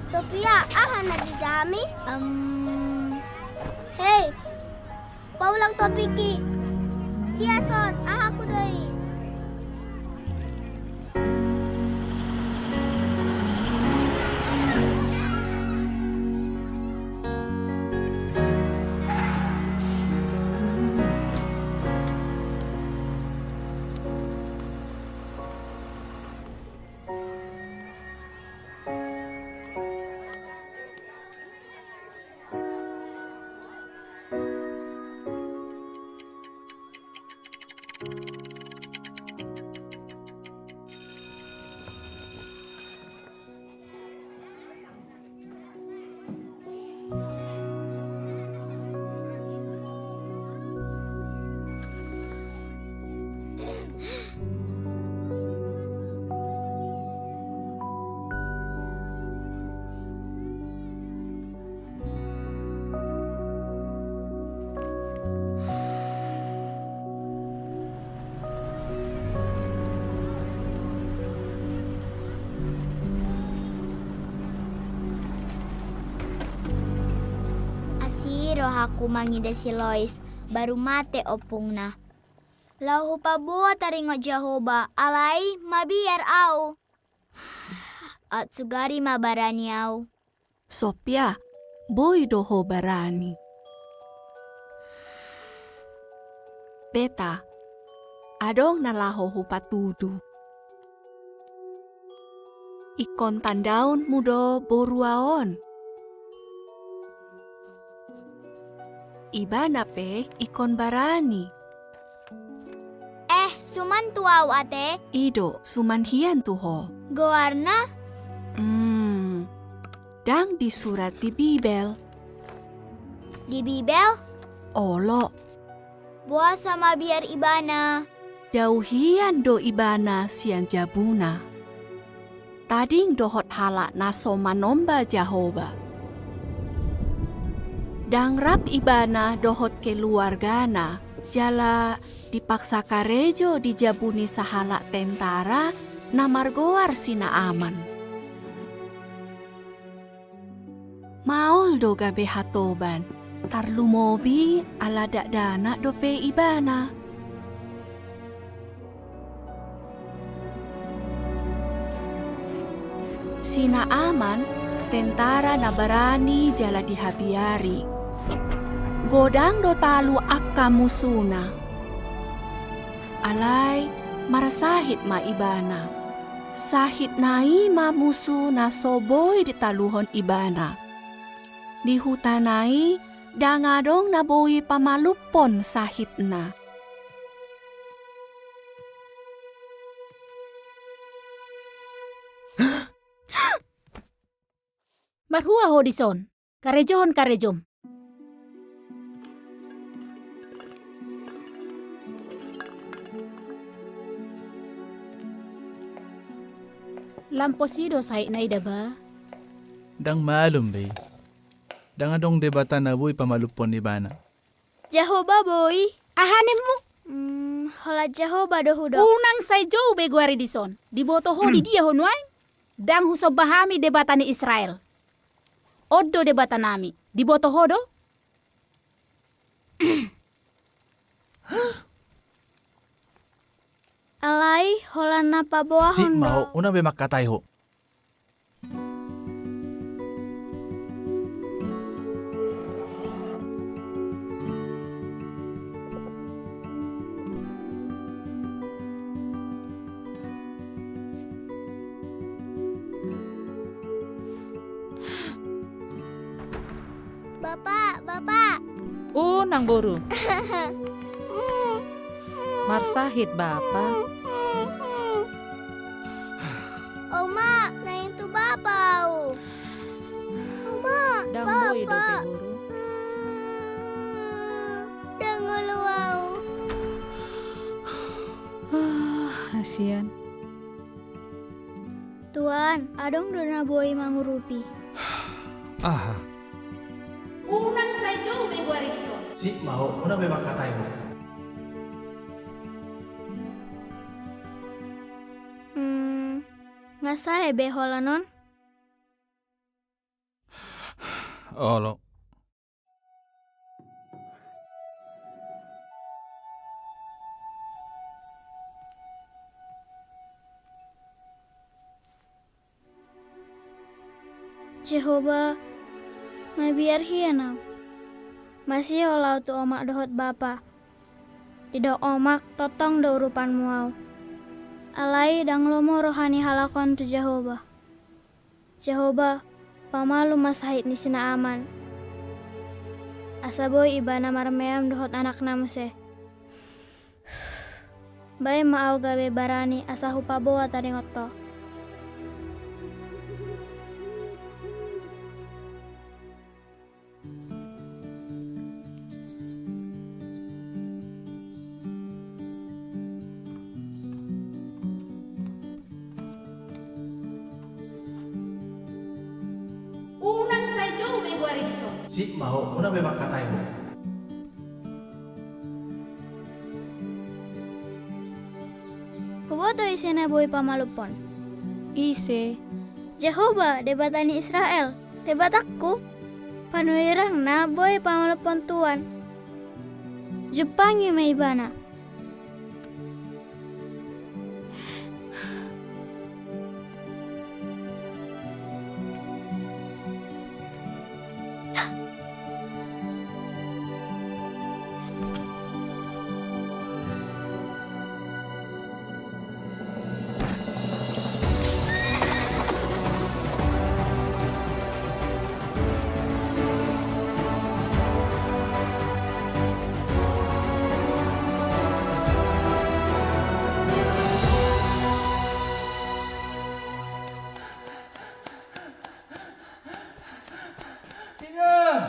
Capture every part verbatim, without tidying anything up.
Sofia, aha na dijahami? Em. Hei, paulang topiki. Dia son, ahaku do i. Asi rohaku mangida si Lois, baru mate ompungna. Laho hupaboa taringot Jahowa, alai mabiar au. Aut sugari ma barani au. Sofia, boi do ho barani. Beta, adong na laho hupatudu. Ingkon tandaonmu do borua on. Ibana pe ingkon barani. Eh, suman tu au ate? I do, suman hian tu ho. Goarna? Hmm, ndang disurat di Bibel. Di Bibel? Olo. Boasa mabiar ibana? Dao hian do ibana sian jabuna. Tading dohot halak na so manomba Jahowa. Ndang rap ibana dohot keluargana, jala dipaksa karejo di jabu ni sahalak tentara na margoar si Naaman. Maol do gabe hatoban, tarlumobi ala dakdanak dope ibana. Si Naaman tentara na barani jala dihabiari. Godang do talu angka musuna. Alai marsahit ma ibana. Sahitna i ma musu na so boi ditaluhon ibana. Di hutana i ndang adong na boi pamalumhon sahitna. Marhua ho dison, karejohon karejom. Lam posi do sahitna i da ba? Ndang malum be i. Ndang adong debata na boi pamalumhon ibana. Jahowa boi. Aha ninmu? Mm, holan Jahowa do hudok. Unang sai jou be goari dison. Diboto ho di dia ho nuaeng? Ndang husomba hami debata ni Israel. On do debatanami. Diboto ho do? Alai holan na paboahon do. Sip ma ho, unang be mangkatai ho. Bapa, bapa. O, nang boru. Marsahit bapa. Oma, naeng tu bapa au. Oma. Ndang boi dope, boru. Ndang olo au. Ah, hasian. Tuan, adong do na boi mangurupi. Aha? Unang sai jou be goari dison. Sip ma ho, unang be mangkatai ho. Hmm, nga sae be holan on? Olo. Jahowa, mabiar hian au. Masihol au tu omak dohot bapa. Didok omak tongtong do urupanmu au. Alai ndang lomo roha ni halak on tu Jahowa. Jahowa, pamalum ma sahit ni si Naaman, asa boi ibana marmeam dohot anakna muse. Baen ma au gabe barani asa hupaboa taringot ho. Unang sai jou be goari dison. Sip ma ho, unang be mangkatai ho. Huboto ise na boi pamalumhon? Ise? Jahowa, Debata ni Israel, Debatangku. Panurirang na boi pamalumhon Tuan. Jumpangi ma ibana. Inang!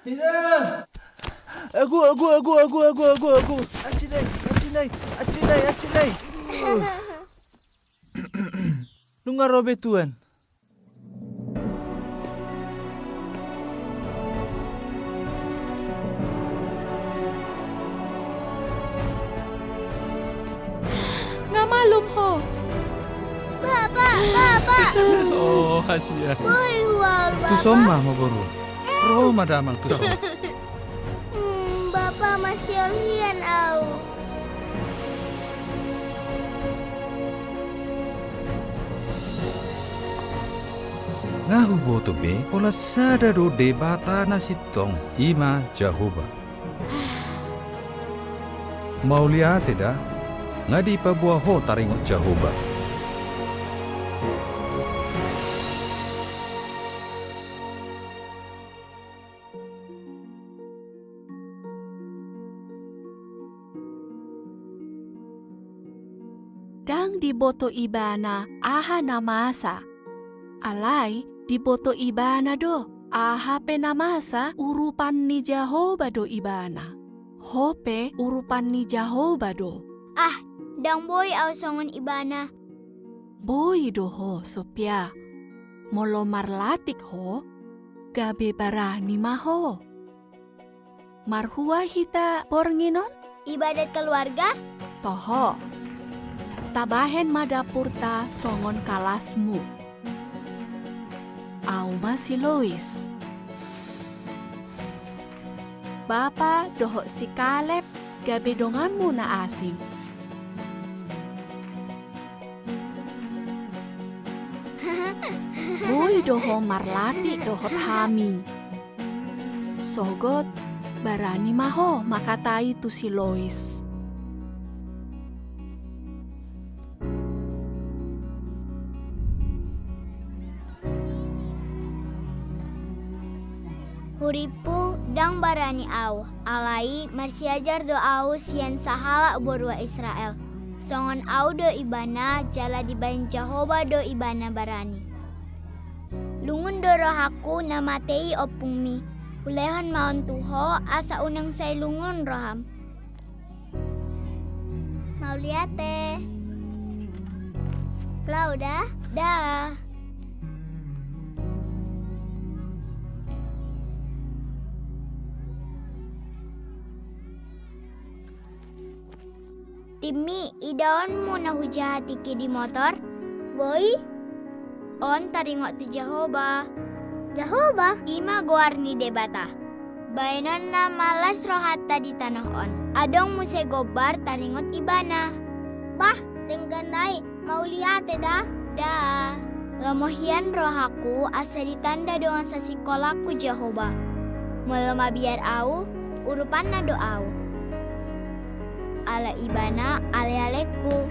Inang! Agu, agu, agu, agu, agu, agu, agu. Aci nai, aci nai, aci nai, aci nai. Nunga ro be Tuan. Nga malum ho. Bapa, bapa. Oh, hasian. Boi ho ahu, bapa. Tuson ma ho, boru. Ro ma damang tuson. Hmm, bapa, masihol hian ahu. Nga huboto be, pola sada do Debata na sintong, i ma Jahowa. Mauliate da, nga dipaboa ho taringot Jahowa. Ndang diboto ibana aha na masa. Alai diboto ibana do, aha pe na masa urupan ni Jahowa do ibana. Ho pe urupan ni Jahowa do. Ah, ndang boi ahu songon ibana. Boi do ho, Sopia. Molo marlatik ho, gabe barani ma ho. Marhua hita borngin on? Ibadat keluarga? Toho. Tabahen ma dapurta songon kalasmu. Ahu ma si Lois. Bapa dohot si Kaleb gabe donganmu na asing. Boi do ho marlatik dohot hami. Sogot, barani ma ho mangkatai tu si Lois. Hurippu ndang barani ahu, alai marsiajar do ahu sian sahalak borua Israel. Songon ahu do ibana, jala dibahen Jahowa do ibana barani. Lungun do rohangku na mate i ompungmi. Hulehon ma on tu ho asa unang sai lungun roham. Mauliate. Lao da? Da. Timmi, idaonmu na hujaha tingki di motor? Boi. On taringot tu Jahowa. Jahowa? I ma goar ni Debata. Baenon na malas rohanta di tano on. Adong muse gombar taringot Ibana. Bah, denggan nai, mauliate da. Da. Lomo hian rohangku asa ditanda dongan sasingkolangku Jahowa. Molo mabiar ahu, urupanna do ahu. Ala Ibana alealengku.